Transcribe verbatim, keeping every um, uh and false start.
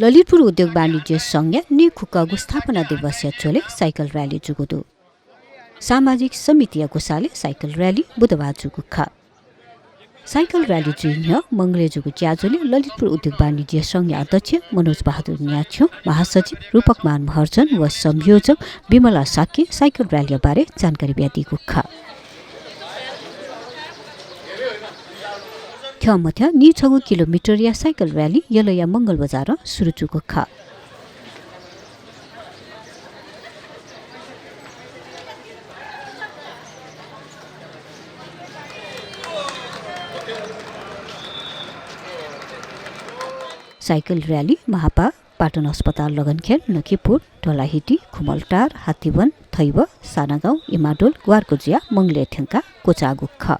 ललितपुर उद्योग वाणिज्य संघया नीखुक्कःगु स्थापना दिवसया झ्वलय् साइकल र्‍याली जूगु दु। सामाजिक समितिया ग्वसालय् साइकल र्‍याली बुधबार जूगु खः। साइकल र्‍याली जुइ न्ह्यः मंगलय् जूगु ज्याझ्वलय् ललितपुर उद्योग वाणिज्य संघया अध्यक्ष मनोज बहादुर न्याछ्यो, महासचिव रूपकमान महर्जन व संयोजक विमला शाक्यं साइकल र्‍यालीया बारे जानकारी बियादीगु खः। थ्यंमथ्यं नीछगू किलोमिटरया साइकल र्‍याली यलया मंगलबजारं सुरु जूगु खः। साइकल र्‍याली महापा, पाटन अस्पताल लगनखेल, लखीपुर, ढोलाहिटी, खुमलटार, हात्तीबन, थैब, सानागाउँ, इमाडोल, ग्वारको जुयाः मंगलय् थ्यंकाः क्वचाःगु खः।